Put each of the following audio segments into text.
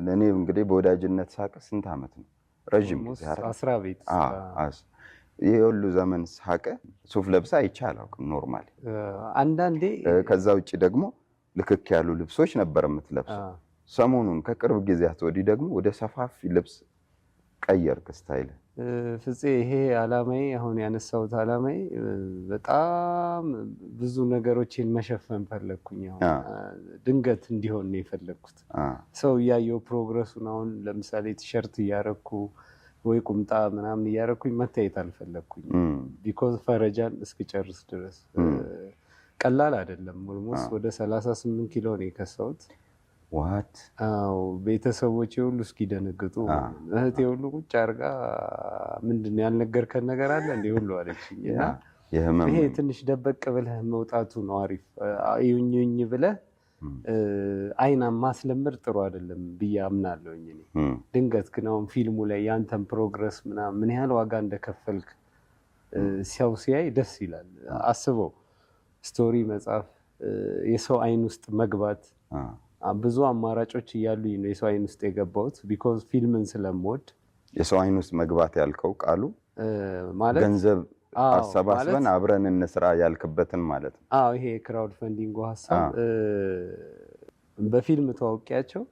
እኔ እንግዲህ በወዳጅነት ሳቅ ስንት ዓመት ነው? ረዥም ጊዜ አይደል? አስራ ቤት። ይሄ ሁሉ ዘመን ሳቀ ሱፍ ለብሳ አይቼ አላውቅም። Normally አንዳንዴ ከዛ ውጭ ደግሞ ልክክ ያሉ ልብሶች ነበር የምትለብሰው። ሰሞኑን ከቅርብ ጊዜያት ወዲህ ደግሞ ወደ ሰፋፊ ልብስ ቀየርክ style። ፍፄ፣ ይሄ አላማዬ፣ አሁን ያነሳሁት አላማዬ በጣም ብዙ ነገሮችን መሸፈን ፈለግኩኝ። አሁን ድንገት እንዲሆን ነው የፈለግኩት። ሰው እያየው progress ኡን፣ አሁን ለምሳሌ ቲሸርት እያረኩ ወይ ቁምጣ ምናምን እያረኩኝ መታየት አልፈለግኩኝ። Because ፈረጃን እስክጨርስ ድረስ ቀላል አይደለም። Almost ወደ 38 ኪሎ ነው የከሳሁት። What? አዎ፣ ቤተሰቦቼ ሁሉ እስኪደነግጡ፣ እህቴ ሁሉ ቁጭ አድርጋ ምንድን ነው ያልነገርከን ነገር አለ እንዴ ሁሉ አለችኝ። እና ይሄ ትንሽ ደበቅ ብለህ መውጣቱ ነው አሪፍ። እዩኝ እዩኝ ብለህ አይና ማስለመድ ጥሩ አይደለም ብዬ አምናለሁኝ እኔ። ድንገት ግን አሁን ፊልሙ ላይ ያንተን progress ምናምን፣ ምን ያህል ዋጋ እንደከፈልክ ሰው ሲያይ ደስ ይላል። አስበው፣ story መጻፍ፣ የሰው አይን ውስጥ መግባት፣ ብዙ አማራጮች እያሉኝ ነው የሰው አይን ውስጥ የገባሁት because ፊልምን ስለምወድ። የሰው አይን ውስጥ መግባት ያልከው ቃሉ ማለት ገንዘብ አሰባስበን አብረን እንስራ ያልክበትን ማለት ነው። አዎ፣ ይሄ የ crowdfunding ኡ ሀሳብ በፊልም ተዋውቂያቸው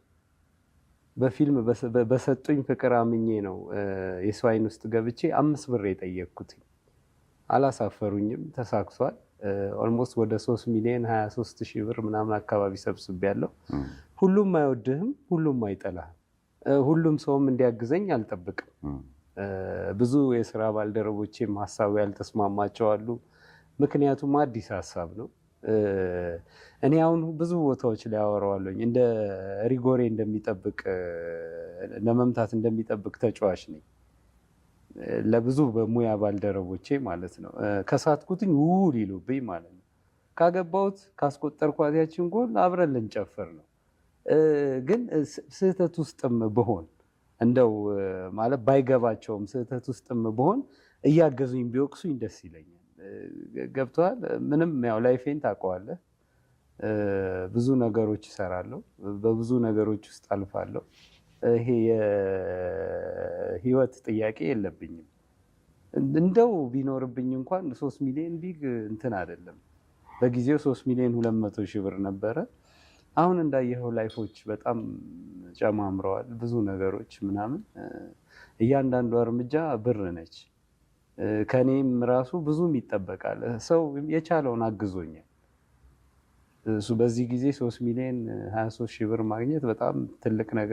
በፊልም በሰጡኝ ፍቅር አምኜ ነው የሰው አይን ውስጥ ገብቼ 5 ብር የጠየቅኩት። አላሳፈሩኝም፣ ተሳክሷል። Almost ወደ 3 ሚሊዮን 23 ሺህ ብር ምናምን አካባቢ ሰብስቤያለሁ። ሁሉም አይወድህም፣ ሁሉም አይጠላህም። ሁሉም ሰውም እንዲያግዘኝ አልጠብቅም። ብዙ የስራ ባልደረቦቼም ሀሳቡ ያልተስማማቸው አሉ። ምክንያቱም አዲስ ሀሳብ ነው። እኔ አሁን ብዙ ቦታዎች ላይ አወራዋለሁኝ። እንደ ሪጎሬ እንደሚጠብቅ፣ ለመምታት እንደሚጠብቅ ተጫዋች ነኝ። ለብዙ በሙያ ባልደረቦቼ ማለት ነው። ከሳትኩትኝ ው ሊሉብኝ ማለት ነው። ካገባሁት፣ ካስቆጠርኳት ያችን ጎል አብረን ልንጨፍር ነው። ግን ስህተት ውስጥም ብሆን፣ እንደው ማለት ባይገባቸውም፣ ስህተት ውስጥም ብሆን እያገዙኝ ቢወቅሱኝ ደስ ይለኛል። ገብቶሃል? ምንም ያው life ኤን ታውቀዋለህ። ብዙ ነገሮች እሰራለሁ፣ በብዙ ነገሮች ውስጥ አልፋለሁ። ይሄ የህይወት ጥያቄ የለብኝም። እንደው ቢኖርብኝ እንኳን 3 ሚሊዮን big እንትን አይደለም። በጊዜው 3 ሚሊዮን 200 ሺህ ብር ነበረ። አሁን እንዳየኸው life ኦች በጣም ጨማምረዋል። ብዙ ነገሮች ምናምን፣ እያንዳንዷ እርምጃ ብር ነች። ከኔም ራሱ ብዙም ይጠበቃል። ሰው የቻለውን አግዞኛል። እሱ በዚህ ጊዜ 3 ሚሊዮን 23 ሺህ ብር ማግኘት በጣም ትልቅ ነገር።